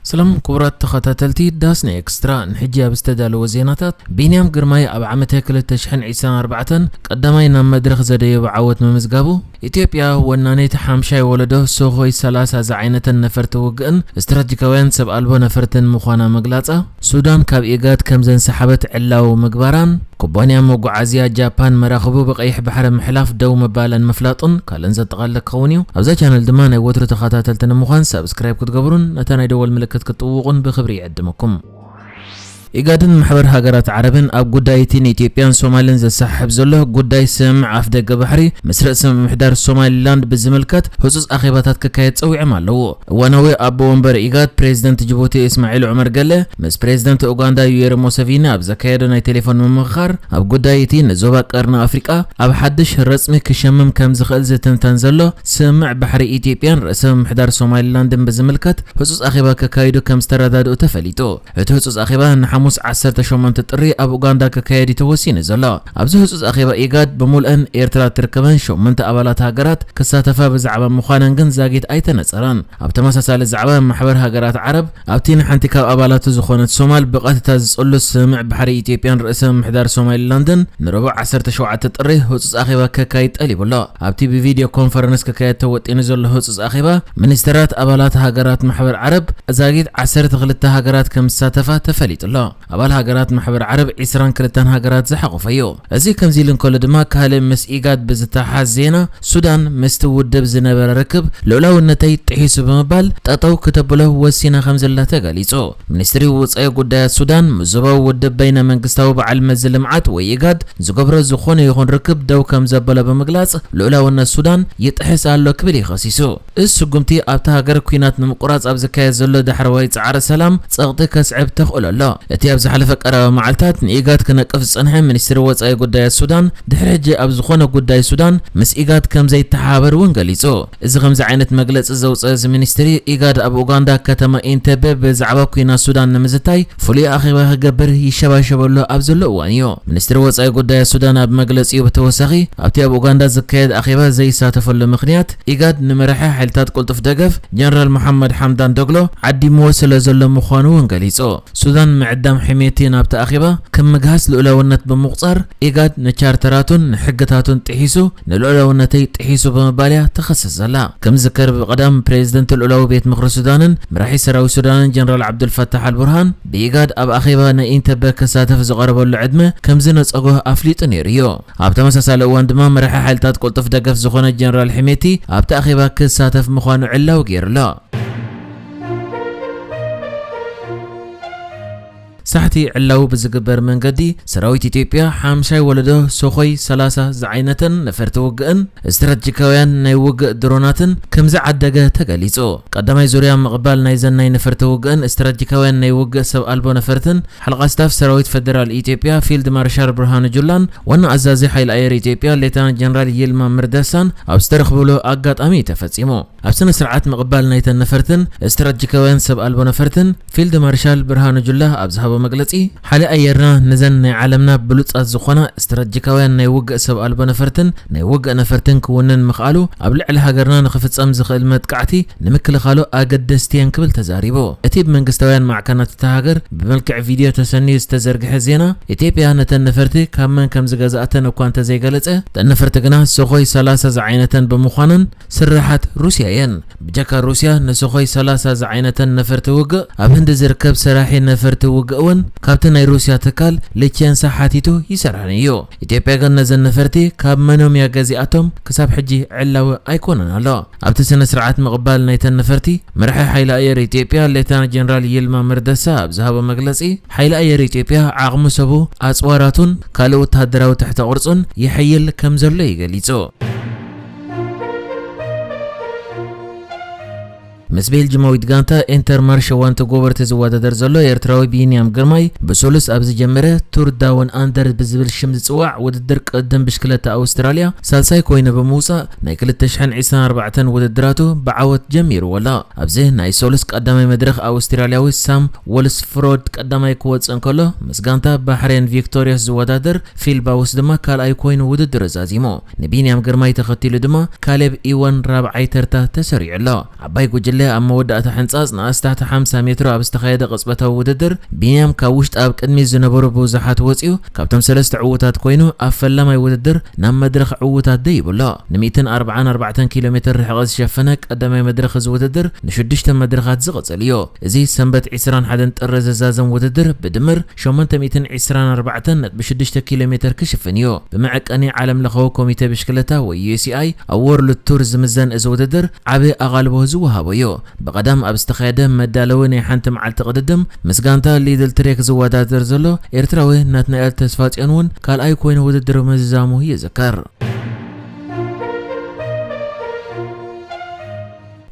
ሰላም ክቡራት ተኸታተልቲ ዳስና ኤክስትራ፣ ንሕጂ ኣብ ዝተዳለወ ዜናታት፣ ቢንያም ግርማይ ኣብ ዓመተ ክልተ ሽሕን ዕስራን ኣርባዕተን ቀዳማይ ናብ መድረኽ ዘደየበ ዓወት ምምዝጋቡ፣ ኢትዮጵያ ወናኒት ሓምሻይ ወለዶ ሶኾይ ሰላሳ ዝዓይነተን ነፈርቲ ውግእን ስትራቴጂካውያን ሰብ ኣልቦ ነፈርትን ምዃና ምግላጻ፣ ሱዳን ካብ ኢጋድ ከም ዘንሰሓበት ዕላዊ ምግባራን፣ ኩባንያ መጓዓዝያ ጃፓን መራኽቡ ብቀይሕ ባሕሪ ምሕላፍ ደው ምባለን ምፍላጡን ካልእን ዘጠቓልል ክኸውን እዩ። ኣብዛ ቻነል ድማ ናይ ወትሩ ተኸታተልቲ ንምዃን ሳብስክራይብ ክትገብሩን ነታ ናይ ደወል ምልክት ክትጥውቑን ብኽብሪ ይዕድመኩም። ኢጋድን ማሕበር ሃገራት ዓረብን ኣብ ጉዳይ እቲ ንኢትዮጵያን ሶማልን ዘሰሓሕብ ዘሎ ጉዳይ ስምምዕ ኣፍደገ ባሕሪ ምስ ርእሰ ምምሕዳር ሶማሊላንድ ብዝምልከት ህጹጽ ኣኼባታት ክካየድ ጸዊዖም ኣለዉ። እዋናዊ ኣቦ ወንበር ኢጋድ ፕሬዚደንት ጅቡቲ እስማዒል ዑመር ገለ ምስ ፕሬዚደንት ኡጋንዳ ዩዌሪ ሙሰቪኒ ኣብ ዘካየዶ ናይ ቴሌፎን ምምኽኻር፣ ኣብ ጉዳይ እቲ ንዞባ ቀርኒ ኣፍሪቃ ኣብ ሓድሽ ረጽሚ ክሸምም ከም ዝኽእል ዝትንተን ዘሎ ስምምዕ ባሕሪ ኢትዮጵያን ርእሰ ምምሕዳር ሶማሊላንድን ብዝምልከት ህጹጽ ኣኼባ ከካይዱ ከም ዝተረዳድኡ ተፈሊጡ። እቲ ህጹጽ ኣኼባ ንሓሙስ ዓሰርተ ሸሞንተ ጥሪ ኣብ ኡጋንዳ ክካየድ እዩ ተወሲኑ ዘሎ። ኣብዚ ህጹጽ ኣኼባ ኢጋድ ብምሉአን ኤርትራ ትርከበን ሸሞንተ ኣባላት ሃገራት ክሳተፋ ብዛዕባ ምዃነን ግን ዛጊት ኣይተነጸረን። ኣብ ተመሳሳሊ ዛዕባ፣ ማሕበር ሃገራት ዓረብ ኣብቲ ንሓንቲ ካብ ኣባላቱ ዝኾነት ሶማል ብቐጥታ ዝጽሉ ስምምዕ ባሕሪ ኢትዮጵያን ርእሰ ምምሕዳር ሶማሊላንድን ንረቡዕ ዓሰርተ ሸውዓተ ጥሪ ህጹጽ ኣኼባ ከካይድ ጠሊቡ ኣሎ። ኣብቲ ብቪድዮ ኮንፈረንስ ክካየድ ተወጢኑ ዘሎ ህጹጽ ኣኼባ፣ ሚኒስተራት ኣባላት ሃገራት ማሕበር ዓረብ ዛጊት ዓሰርተ ክልተ ሃገራት ከም ዝሳተፋ ተፈሊጡ ኣሎ። ኣባል ሃገራት ማሕበር ዓረብ ዕስራን ክልተን ሃገራት ዝሓቖፈ እዩ። እዚ ከምዚ ኢሉ እንከሎ ድማ፣ ካልእ ምስ ኢጋድ ብዝተሓዝ ዜና፣ ሱዳን ምስቲ ውድብ ዝነበረ ርክብ ልኡላውነተይ ጥሒሱ ብምባል ጠጠው ክተብሎ ወሲና ከም ዘላ ተገሊጹ። ሚኒስትሪ ወጻኢ ጉዳያት ሱዳን፣ ምስ ዞባዊ ውድብ በይነ መንግስታዊ በዓል መዚ ልምዓት ወይ ኢጋድ ዝገብሮ ዝኾነ ይኹን ርክብ ደው ከም ዘበሎ ብምግላጽ፣ ልኡላውነት ሱዳን ይጥሕስ ኣሎ ክብል እዩ ከሲሱ። እዚ ስጉምቲ ኣብታ ሃገር ኲናት ንምቁራጽ ኣብ ዝካየድ ዘሎ ዳሕረዋይ ጻዕሪ ሰላም ጸቕጢ ከስዕብ ተኽእሎ ኣሎ። እቲ ኣብ ዝሓለፈ ቀረባ መዓልታት ንኢጋድ ክነቅፍ ዝጸንሐ ሚኒስትሪ ወጻኢ ጉዳያት ሱዳን፣ ድሕሪ ሕጂ ኣብ ዝኾነ ጉዳይ ሱዳን ምስ ኢጋድ ከም ዘይተሓባበር እውን ገሊጹ። እዚ ከምዚ ዓይነት መግለጺ ዘውጽአ እዚ ሚኒስትሪ፣ ኢጋድ ኣብ ኡጋንዳ ከተማ ኢንተበ ብዛዕባ ኲናት ሱዳን ንምዝታይ ፍሉይ ኣኼባ ክገብር ይሸባሸበሉ ኣብ ዘሎ እዋን እዩ። ሚኒስትሪ ወጻኢ ጉዳያት ሱዳን ኣብ መግለጺኡ ብተወሳኺ፣ ኣብቲ ኣብ ኡጋንዳ ዝካየድ ኣኼባ ዘይሳተፈሉ ምኽንያት፣ ኢጋድ ንመራሒ ሓይልታት ቅልጡፍ ደገፍ ጀነራል መሓመድ ሓምዳን ዶግሎ ዓዲምዎ ስለ ዘሎ ምዃኑ እውን ገሊጹ። ሱዳን ምዕዳም ሕሜቲ ናብቲ ኣኼባ ከም ምግሃስ ልኡላውነት ብምቑጻር፣ ኢጋድ ንቻርተራቱን ንሕግታቱን ጥሒሱ፣ ንልኡላውነተይ ጥሒሱ ብምባል እያ ትኸስስ ዘላ። ከም ዝዝከር፣ ብቐዳም ፕሬዚደንት ልኡላዊ ቤት ምኽሪ ሱዳንን መራሒ ሰራዊት ሱዳንን ጀነራል ዓብዱልፈታሕ ኣልቡርሃን፣ ብኢጋድ ኣብ ኣኼባ ናይ ኢንተበ ክሳተፍ ዝቐረበሉ ዕድመ ከም ዝነጸጎ ኣፍሊጡ ነይሩ እዩ። ኣብ ተመሳሳሊ እዋን ድማ፣ መራሒ ሓይልታት ቅልጡፍ ደገፍ ዝኾነ ጀነራል ሕሜቲ ኣብቲ ኣኼባ ክሳተፍ ምዃኑ ዕላዊ ገይሩ ኣሎ። ሳሕቲ ዕላዊ ብዝግበር መንገዲ፣ ሰራዊት ኢትዮጵያ ሓምሻይ ወለዶ ሶኾይ ሰላሳ ዝዓይነተን ነፈርቲ ውግእን ስትራቴጂካውያን ናይ ውግእ ድሮናትን ከም ዝዓደገ ተገሊጹ። ቀዳማይ ዙርያ ምቕባል ናይዘን ናይ ነፈርቲ ውግእን ስትራቴጂካውያን ናይ ውግእ ሰብ ኣልቦ ነፈርትን፣ ሓለቓ ስታፍ ሰራዊት ፈደራል ኢትዮጵያ ፊልድ ማርሻል ብርሃኑ ጁላን ዋና ኣዛዚ ሓይሊ ኣየር ኢትዮጵያ ሌተናንት ጀነራል ይልማ መርደሳን ኣብ ዝተረኽብሉ ኣጋጣሚ እዩ ተፈጺሙ። ኣብ ስነ ስርዓት ምቕባል ናይተን ነፈርትን ስትራቴጂካውያን ሰብ ኣልቦ ነፈርትን፣ ፊልድ ማርሻል ብርሃኑ ጁላ ኣብ ዝሃቦ መግለጺ፣ ሓይሊ ኣየርና ነዘን ናይ ዓለምና ብሉጻት ዝኾና ስትራቴጂካውያን ናይ ውግእ ሰብ ኣልቦ ነፈርትን ናይ ውግእ ነፈርትን ክውንን ምኽኣሉ፣ ኣብ ልዕሊ ሃገርና ንኽፍጸም ዝኽእል መጥቃዕቲ ንምክልኻሉ ኣገደስቲ እየን ክብል ተዛሪቡ። እቲ ብመንግስታውያን ማዕከናት እታ ሃገር ብመልክዕ ቪድዮ ተሰንዩ ዝተዘርግሐ ዜና፣ ኢትዮጵያ ነተን ነፈርቲ ካብ መን ከም ዝገዝኣተን እኳ እንተዘይገለጸ፣ እተን ነፈርቲ ግና ሶኾይ ሰላሳ ዝዓይነተን ብምዃነን ስርሓት ሩስያ እየን። ብጀካ ሩስያ፣ ንሶኾይ ሰላሳ ዝዓይነተን ነፈርቲ ውግእ፣ ኣብ ህንዲ ዝርከብ ሰራሒ ነፈርቲ ውግእ እውን ካብቲ ናይ ሩስያ ትካል ሊቼንሳ ሓቲቱ ይሰርሐን እዩ። ኢትዮጵያ ግን ነዘን ነፈርቲ ካብ መኖም እያ ገዚኣቶም ክሳብ ሕጂ ዕላዊ ኣይኮነን ኣሎ። ኣብቲ ስነ ስርዓት ምቕባል ናይተን ነፈርቲ፣ መራሒ ሓይሊ ኣየር ኢትዮጵያ ሌተና ጀነራል ይልማ መርደሳ ኣብ ዝሃቦ መግለጺ፣ ሓይሊ ኣየር ኢትዮጵያ ዓቕሚ ሰቡ፣ ኣጽዋራቱን ካልእ ወተሃደራዊ ትሕተ ቅርጹን የሐይል ከም ዘሎ እዩ ገሊጹ። ምስ ቤልጅማዊት ጋንታ ኢንተር ማርሽ ዋን ተጎበርቲ ዝወዳደር ዘሎ ኤርትራዊ ቢንያም ግርማይ፣ ብሰሉስ ኣብ ዝጀመረ ቱር ዳውን ኣንደር ብዝብል ሽም ዝጽዋዕ ውድድር ቅድም ብሽክለታ ኣውስትራልያ ሳልሳይ ኮይኑ ብምውጻእ፣ ናይ ክልተ ሽሕን ዕስራን ኣርባዕተን ውድድራቱ ብዓወት ጀሚርዎ ኣሎ። ኣብዚ ናይ ሰሉስ ቀዳማይ መድረኽ ኣውስትራልያዊ ሳም ወልስፍሮድ ቀዳማይ ክወጽእ እንከሎ፣ ምስ ጋንታ ባሕሬን ቪክቶሪያስ ዝወዳደር ፊል ባውስ ድማ ካልኣይ ኮይኑ ውድድሩ ዛዚሙ። ንቢንያም ግርማይ ተኸቲሉ ድማ ካሌብ ኢወን ራብዓይ ተርታ ተሰሪዑ ኣሎ። ዓባይ ጉጅለ ኣብ መወዳእታ ሕንጻጽ ንኣስታት ሓምሳ ሜትሮ ኣብ ዝተኻየደ ቅጽበታዊ ውድድር፣ ቢንያም ካብ ውሽጢ ኣብ ቅድሚት ዝነበሩ ብዙሓት ወጺኡ ካብቶም ሰለስተ ዕዉታት ኮይኑ ኣብ ፈላማይ ውድድር ናብ መድረኽ ዕዉታት ደይቡ ኣሎ። ን ሚእትን ኣርባዓን ኣርባዕተን ኪሎ ሜትር ርሕቐት ዝሸፈነ ቀዳማይ መድረኽ እዚ ውድድር ንሽዱሽተ መድረኻት ዝቕጽል እዩ። እዚ ሰንበት ዕስራን ሓደን ጥሪ ዝዛዘም ውድድር ብድምር ሸሞንተ ሚእትን ዕስራን ኣርባዕተን ነጥቢ ሽዱሽተ ኪሎ ሜትር ክሽፍን እዩ። ብመዐቀኒ ዓለም ለኻዊ ኮሚተ ብሽክለታ ወይ ዩ ኤስ ኢ ኣይ ኣብ ወርልድ ቱር ዝምዘን እዚ ውድድር ዓቢ ኣቓልቦ ዝወሃቦ እዩ። ብቐዳም ኣብ ዝተኻየደ መዳለዊ ናይ ሓንቲ መዓልቲ ቅድድም ምስ ጋንታ ሊድል ትሬክ ዝወዳደር ዘሎ ኤርትራዊ ናትናኤል ተስፋጽዮን እውን ካልኣይ ኮይኑ ውድድር ምዝዛሙ ይዝከር።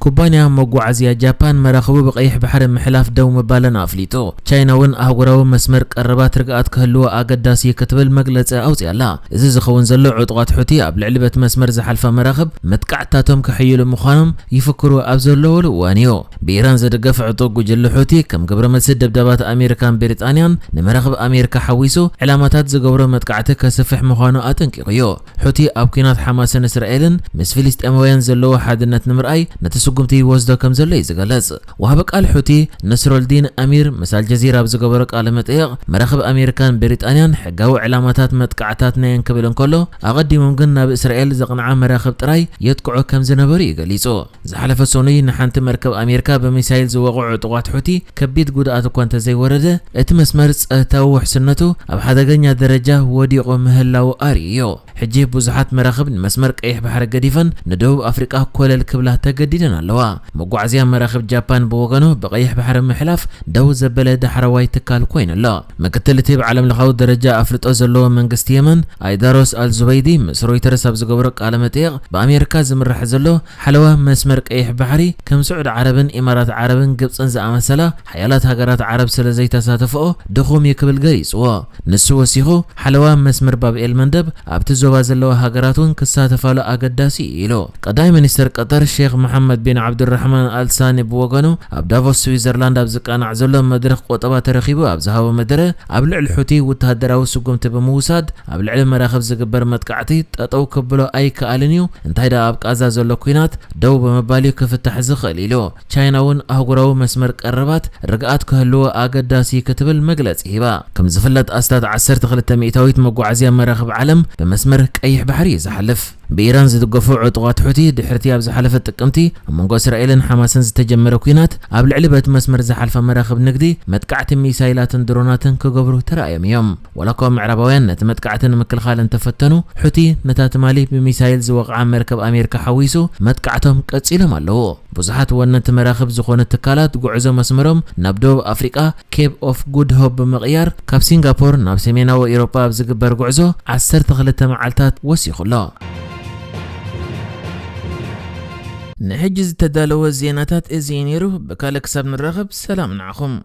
ኩባንያ መጓዓዝያ ጃፓን መራኽቡ ብቐይሕ ባሕሪ ምሕላፍ ደው ምባለን ኣፍሊጡ። ቻይና እውን ኣህጉራዊ መስመር ቀረባት ርግኣት ክህልዎ ኣገዳሲ እዩ ክትብል መግለጺ ኣውጺኣላ። እዚ ዝኸውን ዘሎ ዕጡቓት ሑቲ ኣብ ልዕሊ በቲ መስመር ዝሓልፋ መራኽብ መጥቃዕትታቶም ከሕይሉ ምዃኖም ይፍክሩ ኣብ ዘለወሉ እዋን እዩ። ብኢራን ዝድገፍ ዕጡቕ ጉጅለ ሑቲ ከም ግብረ መልሲ ደብዳባት ኣሜሪካን ብሪጣንያን ንመራኽብ ኣሜሪካ ሓዊሱ ዕላማታት ዝገብሮ መጥቃዕቲ ከስፍሕ ምዃኑ ኣጠንቂቑ እዩ። ሑቲ ኣብ ኲናት ሓማስን እስራኤልን ምስ ፍልስጤማውያን ዘለዎ ሓድነት ንምርኣይ ነቲ ስጉምቲ ይወስዶ ከም ዘሎ እዩ ዝገልጽ። ወሃቢ ቃል ሑቲ ነስሮልዲን ኣሚር ምስ ኣልጀዚራ ኣብ ዝገበሮ ቃለ መጠየቕ፣ መራኽብ ኣሜሪካን ብሪጣንያን ሕጋዊ ዕላማታት መጥቃዕታት ናየን ክብል እንከሎ፣ ኣቐዲሞም ግን ናብ እስራኤል ዘቕንዓ መራኽብ ጥራይ የጥቅዑ ከም ዝነበሩ እዩ ገሊጹ። ዝሓለፈ ሰኑይ ንሓንቲ መርከብ ኣሜሪካ ብሚሳይል ዝወቕዑ ዕጡቓት ሑቲ ከቢድ ጉድኣት እኳ እንተዘይወረደ፣ እቲ መስመር ጸጥታዊ ውሕስነቱ ኣብ ሓደገኛ ደረጃ ወዲቑ ምህላዉ ኣርእዩ እዩ። ሕጂ ብዙሓት መራኽብ ንመስመር ቀይሕ ባሕሪ ገዲፈን ንደቡብ ኣፍሪቃ ኮለል ክብላ ተገዲደን ኣለዋ። መጓዓዝያ መራኽብ ጃፓን ብወገኑ ብቐይሕ ባሕሪ ምሕላፍ ደው ዘበለ ዳሕረዋይ ትካል ኮይኑ ኣሎ። ምክትል እቲ ብዓለም ለኻዊ ደረጃ ኣፍልጦ ዘለዎ መንግስቲ የመን ኣይዳሮስ ኣልዙበይዲ ምስ ሮይተርስ ኣብ ዝገበሮ ቃለ መጠየቕ ብኣሜሪካ ዝምራሕ ዘሎ ሓለዋ መስመር ቀይሕ ባሕሪ ከም ስዑድ ዓረብን ኢማራት ዓረብን ግብፅን ዝኣመሰላ ሓያላት ሃገራት ዓረብ ስለ ዘይተሳተፈኦ ድኹም እዩ ክብል ገሊፅዎ። ንሱ ወሲኹ ሓለዋ መስመር ባብኤል መንደብ ኣብቲ ዞባ ዘለዋ ሃገራት እውን ክሳተፋሉ ኣገዳሲ እዩ ኢሉ። ቀዳማይ ሚኒስትር ቀጠር ሼክ መሓመድ ቢን ዓብዱራሕማን ኣልሳኒ ብወገኑ ኣብ ዳቮስ ስዊዘርላንድ ኣብ ዝቃናዕ ዘሎ መድረኽ ቆጠባ ተረኺቡ ኣብ ዝሃቦ መደረ ኣብ ልዕሊ ሑቲ ወተሃደራዊ ስጉምቲ ብምውሳድ ኣብ ልዕሊ መራኽብ ዝግበር መጥቃዕቲ ጠጠው ክብሎ ኣይከኣልን እዩ፣ እንታይ ደኣ ኣብ ቃዛ ዘሎ ኲናት ደው ብምባል እዩ ክፍታሕ ዝኽእል ኢሉ። ቻይና እውን ኣህጉራዊ መስመር ቀረባት ርግኣት ክህልዎ ኣገዳሲ ክትብል መግለጺ ሂባ። ከም ዝፍለጥ ኣስታት ዓሰርተ ክልተ ሚእታዊት መጓዓዝያ መራኽብ ዓለም ብመስመር ቀይሕ ባሕሪ እዩ ዝሓልፍ። ብኢራን ዝድገፉ ዕጡቓት ሑቲ ድሕርቲ ኣብ ዝሓለፈ ጥቅምቲ ኣብ መንጎ እስራኤልን ሓማስን ዝተጀመረ ኲናት ኣብ ልዕሊ በቲ መስመር ዝሓልፋ መራኽብ ንግዲ መጥቃዕቲ ሚሳይላትን ድሮናትን ክገብሩ ተራእዮም እዮም። ዋላ እኳ ምዕራባውያን ነቲ መጥቃዕቲ ንምክልኻል እንተፈተኑ፣ ሑቲ ነታ ትማሊ ብሚሳይል ዝወቕዓ መርከብ ኣሜሪካ ሓዊሱ መጥቃዕቶም ቀጺሎም ኣለዉ። ብዙሓት ወነንቲ መራኽብ ዝኾኑ ትካላት ጉዕዞ መስመሮም ናብ ደቡብ ኣፍሪቃ ኬፕ ኦፍ ጉድ ሆፕ ብምቕያር ካብ ሲንጋፖር ናብ ሰሜናዊ ኤውሮጳ ኣብ ዝግበር ጉዕዞ ዓሰርተ ክልተ መዓልታት ወሲኹ ኣሎ። ንሕጂ ዝተዳለወ ዜናታት እዚ እዩ ነይሩ። ብካልእ ክሳብ ንራኸብ ሰላም ንዓኹም።